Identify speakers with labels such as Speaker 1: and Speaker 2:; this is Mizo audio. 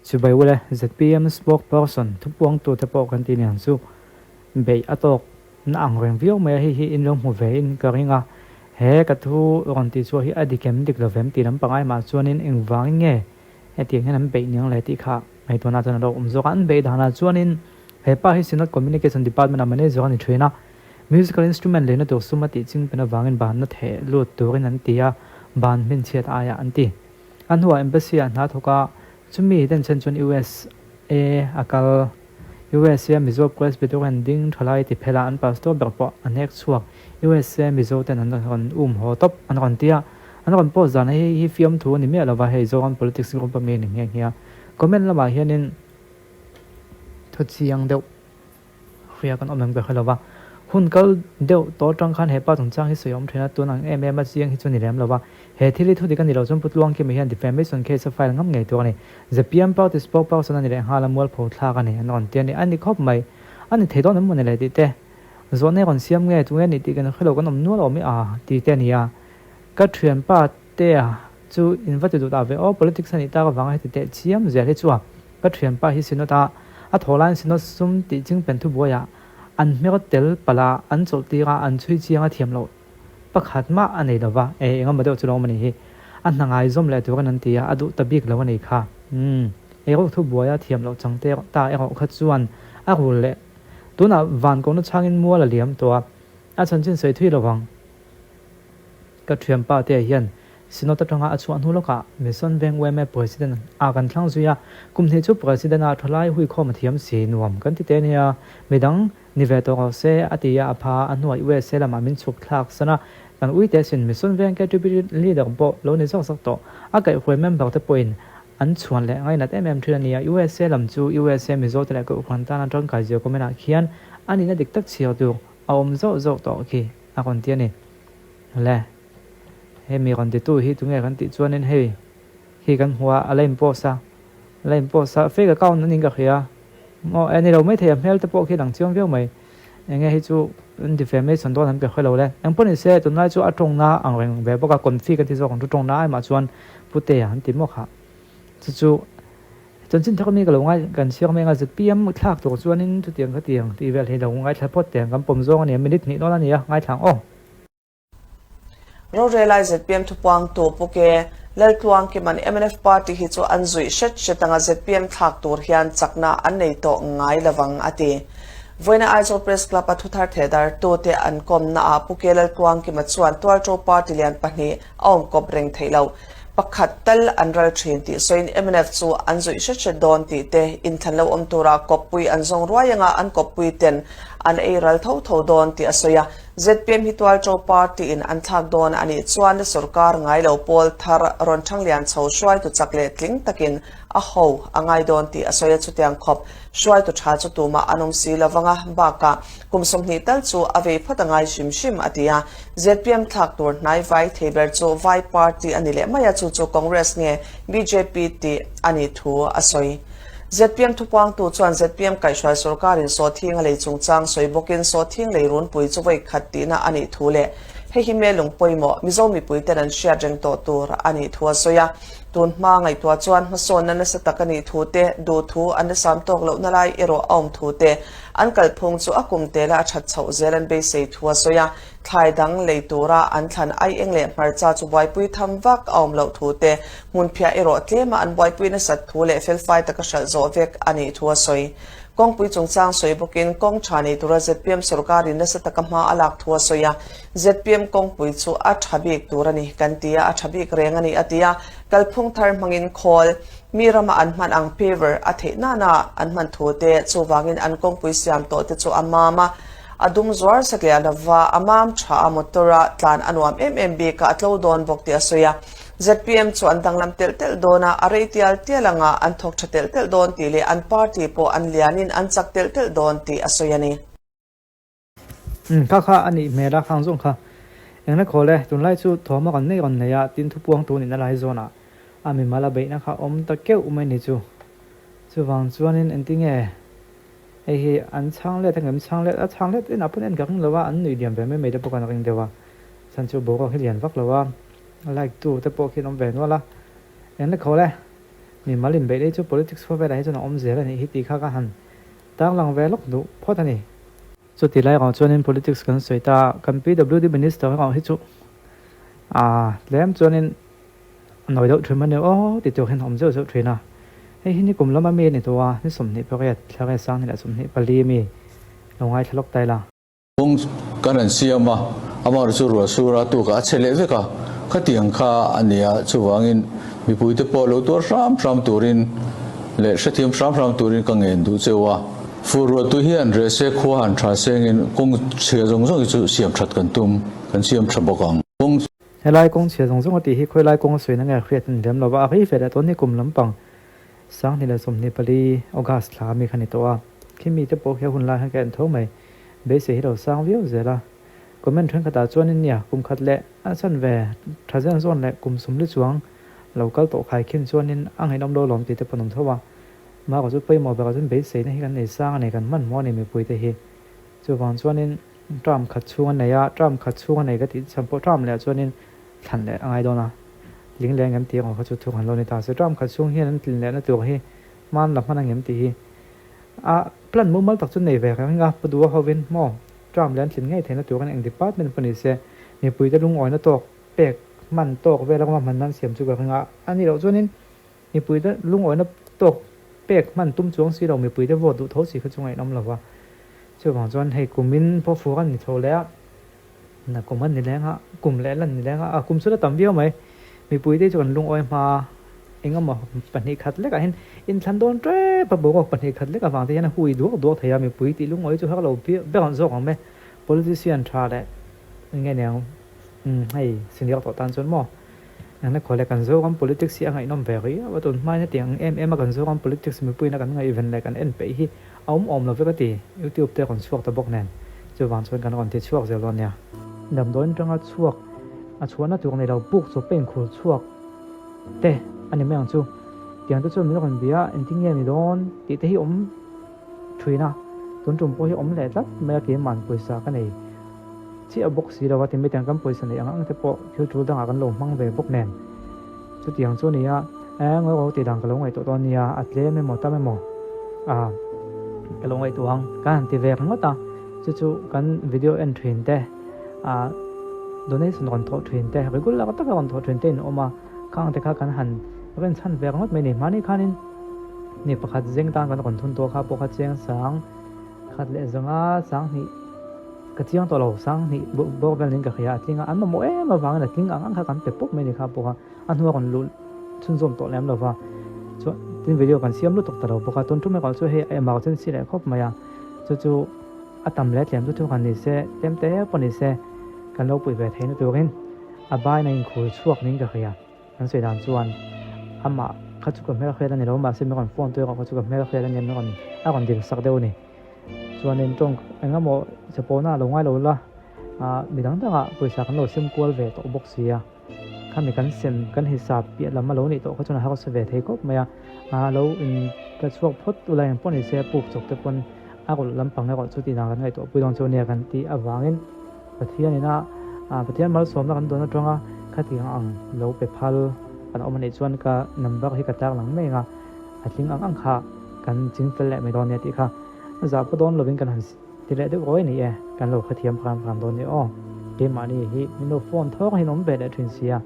Speaker 1: Chibai ule, zpm spokesperson thupuangtute pawh kan tih niang chu beih a tawk na ang reng viau mai a, hei hi in lo hmu ve in ka ring a, he ka thu rawn tih chhuah hi a dik em dik lo vem tih lam pangai mah chuanin engvangin nge hetiang hian an beih niang le tih kha ngaihtuahna chuan a lo awm zawk a, an beih danah chuanin he pa hi Synod Communication Department ah manager a ni thin a, musical instrument leina tur sum a tih chingpen avangin banna theh lut turin an ti a, ban hminchhiat aiah an ti. A hnuah Embassy ah hna thawk a, chumi denchhen chuan USA a kal. USA Mizo Presbyterian ding thalai ti phel a, an pastor ber pawh a hnek chhuak. USA Mizo ten an rawn um haw tawp an rawn ti a, an rawn post dan hei hi fiamthu a ni miah lova, hei Zoram politics group a mi a ni nghe nghe a. Comment lamah hianin thu chiang deuh. Hria kan awm em ka hre lo va, hun kal deuh tawh atang khan he pa chungchang hi sawi a awm thin a, tun ang em em a chiang hi chu ni lem lo va, he thil hi thudik a ni lo chuan Pu Tluangkima hian defamation case a file ngam ngei tur a ni. Zpm party spokesperson a ni leh nghal a, mualpho thlak a ni an rawn ti a ni. A ni khawp mai, a ni thei dawn em maw ni le tih te, zawhna i rawn siam nge, tunge ni tih kan hre lo kan awm nual awm i a ti te a ni a, ka thianpa te a chu in va ti duh ta ve aw, politics a nih tak avanga heti teh chiam zel hi chu a. Ka thianpa hi Synod a a thaw laiin Synod sum tih chingpen thubuaiah an hmer tel palh a, an chawlh tir a, an chhui chiang a thiam loh pakhat mah a nei lova, e engemaw deuh chu lo awm a nih hi. A hna ngai zawm leh turin an ti a, a duh ta bik lo a nih kha. Umm, erawh thubuai a thiam loh chang te ta erawh kha chuan a rul leh. Tunah van kohna chhangin mual a liam tawh a, a chanchin sawi thui lovang. Ka thianpa te hian Synod atanga a chhuah hnu lawkah Mission Veng yma President a kan thlang zui a, kum hnih chu President a thalai huikhawm a thiam si nuam kan ti te nia, midang ni ve tawh rawh se a ti a, a pha a hnuah USA lamah min chhuk thlak san a, kan ui te sin Mission Veng KTP leader pawh lo ni zawk zawk tawh, a kaihhruai member te pawhin an chhuan leh ngainat em em thin a nia, USA lam chu USA Mizo te leh Kohhran tana tangkai zia comment ah khian a nihna dik tak chhiar tur a awm zauh zauh tawh khi a rawn ti a ni. Le, hemi rawn titu hi tunge kan tih chuanin hei hi kan hmu a, a la in post a, a la in post a, fake account a niin ka hria, maw e ni lo maithei a hmel te pawh khi a lang chiang viau mai, enge hi chu an defamation dawn an pe hre lo le, engpawh ni se tunlai chu a tawngna ang reng ve bawk a, confi kan ti zawk ang chu tawngna ai mah chuan Putea an ti maw kha, chu chu chanchin thar mi ka lo ngai kan chhiar mai anga zpm thlak tur chuanin chutiang khatiang tih vel hi lo ngaithla phawt teh ang kan pawm zawng a nia minute hnih dawn a nia ngaithla ang aw.
Speaker 2: Rorelai zpm thupuangtu Pu Ke Laltluangkima'n mnf party hi chu an zuih hret hret anga zpm thlak tur hian chakna an nei tawh ngai lovang a ti. Vawiina Aizawl Press Club a thuthar thehdartute an kawmnaah Pu Ke Laltluangkima chuan Tualṭo party lian pahnih a awm kawp reng theih lo. Pakhat tal an ral thin tih sawiin mnf chu an zuih hret hret dawn tih te, inthlan lo awm tura kawppui an zawng ruai anga an kawppui ten an ei ral tho tho dawn tih a sawi a. Zpm hi Tualṭo party in an thlak dawn a nih chuan sorkar ngai lo pawl thar rawn ṭhanglian chho hruaitu chak leh tling takin a ho a ngai dawn tih a sawi a. Chutiang khawp hruaitu ṭha chu tumah an awm si lo vang a, bakah Kum 20 tal chu a vei phawt a ngai hrim hrim, a ti a. Zpm thlak tur hnai vai thei ber chu Vai party a ni leh mai a, chu chu Congress nge bjp tih a nih thu a sawi. Zpm thupuangtu chuan zpm kaihhruai sorkarin sawhthing a lei chungchang sawi bawkin sawhthing lei runpui chu vawi khat tihna a nih thu leh hei hi melung pawimawh Mizo mipuiten an hriat reng tawh tur a nih thu a sawi a. Tun hma ngaihtuah chuan hmasawnna nasa tak a nih thu te, duh thu an la sam tawk lohna lai erawh a awm thu te, An kalphung chu a kum tela a that chhoh zel an beisei thu a sawi a, thlai dang lei tura an thlan aieng leh hmarcha chu buaipui tham vak a awm loh thu te, hmunphiah erawh tlema an buaipui nasat thu leh felfai taka hralh zawh vek a nih thu a sawi. Kawngpui chungchang sawi bawkin kawng tha nei tura zpm sorkarin nasa taka hma a lak thu a sawi a, zpm kawngpui chu a tha bik tur a ni kan ti a, a tha bik reng a ni a ti a, kalphung thar hmangin khawl Mi rama an hman ang paver a theih nana an hman thu te, chuvangin an kawngpui siam tawh te chu a mam a, a dum zuar satliah lova, a mam tha a motor a tlan a nuam em em bik a, a tlo dawn bawk tih a sawi a. Zpm chu an danglam telh telh dawn a, a rei tial tial anga an thawk tha telh telh dawn tih leh an party pawh an lianin an chak telh telh dawn tih a sawi a ni.
Speaker 1: Umm kha kha a nih hmel a khang zawng kha engna khawl e tunlai chu thawm a kan nei rawn nei a tin thupuang tu nihna lai zawn ah a mimal a beihna kha awm ta keuh mai ni chu chuvang chuanin engtinge hei hi an chhang let angem chhang let a chhang let inah pawn en ka ring lo a an nuih liam ve mai mai te pawh kan ring deuh a chhan chu boruak hi lian vak lo a like tu te pawh khi an awm ve nual a engna khawl e. Mimal inbeih lei chu politics khawvelah hi chuan a awm zel a nih hi tih kha ka han tarlang ve lawk duh phawt a ni. Chuti lai erawh chuanin politics kan sawi ta a, kan PWD Minister erawh hi chu aaa tlem chuanin a nawi deuh thin mai a ni aw ti tur hian a awm zeuh zeuh thin a. Hei hi nikum lama mi a ni tawh a, ni 28 thla 2024 mi lo ngaithla lawk ta ila.
Speaker 3: Kawng kan han siam a, amaherawh chu ruah sur a tukah a chhe leh vek a, khatiang kha a ni a, chuvangin mipuite pawh lo tuar hram hram turin leh hrethiam hram hram turin ka ngen duh cheu a. Fur ruahtu hian rehse khua han tha sengin kawng chhia zawng zawng hi chu siam that kan tum, kan siam tha bawk ang. Kawng.
Speaker 1: Helai kawng chhia zawng zawng a tih hi khawilai kawng a sawi na nge hriat a ni lem lo va, a rei ve leh tawn hi kum lampang 2024 August thla mi kha ni tawh a, khi mite pawh khi a hun lai khan ka en tho mai. Beisei hi lo sang viau zel a. Comment thenkhatah chuanin nia kum khat leh a chan ve tha zen zawn leh kum sumli chuang lo kal tawh khai khin chuanin a ngaihnawm lo lawm tih te pawh an awm tho a. Mahka chu pawimawh berah chuan beiseina hi kan nei sang a ni, kan hmanhmawh a ni mipuite hi. Chuvang chuanin term khat chhung a nei a, term khat chhung a nei ka tih chhan pawh term leh chuanin thlan leh a ngai dawn a. Tling leh engem tih ang kha chu thu han lo ni ta se. Term khat chhung hian an tlin lehna tur hi hman la hman angem tih hi a plan mumal tak chu nei ve reng a, pu duha hovin maw term leh an tlin ngei theihna turin eng department pawh ni se mipuite lungawina tawk pek hman tawk vel a hman nan siam chu ka ring a, a nih loh chuanin mipuite lungawina tawk pek hman tum chuang si lo mipuite vote duh tho si kha chu ngaihnawm lo va. Chuvang chuan hei kumin pawh fur an ni tho leh a. Na kum an ni leng a, kum leh lan ni leng a, a kum chu la tam viau mai. Mipuite chu kan lungawi hma engemaw 2 khat lekah hian inthlan dawn tep a, boruak 2 khat lek avang te hian a hui duak duak thei a, mipui tih lungawi chu har lo ber ang zawk ang mai. Politician tha leh eng nge niang umm hei senior tawh tan chuan maw engna khaw leh kan Zoram politics hi a ngaihnawm ve riau a, tun hmain hetiang ang em em a kan Zoram politics mipuiin a kan ngaihven leh kan en peih hi A awm awm lo vek a ti, YouTube te a rawn chhuak ta bawk nen, chuvang chuan kan rawn ti chhuak zel dawn nia. Damdawiin atanga chhuak, a chhuahna tur nei lo buk chu pain khur chhuak te a ni mai ang chu. Tiang te chuan min rawn bia a, engtin nge ni dawn tih te hi awm thin a, tun tum pawh hi awm leh tlat mai a, keimahn pawisa ka nei chiah bawk si lo a, ti mai tiang kan pawisa neih ang ang te pawh thil tul dangah kan lo hmang ve bawk nen. Chutiang chu a ni a, eng ro tih dan ka lo ngaihtuah dawn nia, a tlem emaw tam emaw ah ka lo ngaihtuah ang ka han ti ve ringawt a, chu chu kan video en thin te ah donation rawn thawh thin te regular taka rawn thawh thin te in awm a, khang te kha kan han rin chhan ve ringawt mai a ni. Mahni khanin ni pakhat zeng tan kan rawn thun tawh kha pawh kha chiang sang. Khat leh zanga 2000 ka chiang tawh lo, 2000 bawk vel niin ka hria, a tling a, an mamawh em avangin a tling ang ang kha kan pe pawp mai ni kha pawh a, a hnua rawn luh chhunzawm tawh lem lo va, chuan tin video kan siam lutuk ta lo bawk a, tun tum erawh chu hei a emergency leh khawp mai a, chu chu a tam leh tlem chu thu han ni se, tlem te pawh ni se kan lo puih ve theihna turin a bain a inkhur chhuak niin ka hria. An sawi dan chuan amah kha chu ka hmel hriat a ni lo, mahse min rawn phone tu erawh kha chu ka hmel hriat a ni, min rawn a rawn dil sak deuh a ni. Chuanin tawng eng emaw chapona a lo ngai lo la, ah midang dangah pawisa kan lo sem kual ve tawh bawk si a, khami kan sem kan hisap piah lam a lo nih tawh kha chuan a harsa ve thei khawp mai a, ah lo in tla chhuak phawt ula engpawh ni se puk chawp te pawn a rawlh lampang erawh chu tih dan kan ngaihtuah pui dawn chu ania kan tih avangin. Pathian ina Pathian malsawmna kan dawn atanga khatiang ang lo pe phal kan awm anih chuan ka number hi ka tar lang mai anga a tling ang ang kha kan ching fel leh mai dawn nia tih kha zah pawh dawn lovin kan han ti leh deuh ruai a ni e, kan lo hrethiam hram hram dawn nia aw. Keimahni hi min lo phone thawk hian awm ve leh thin sia.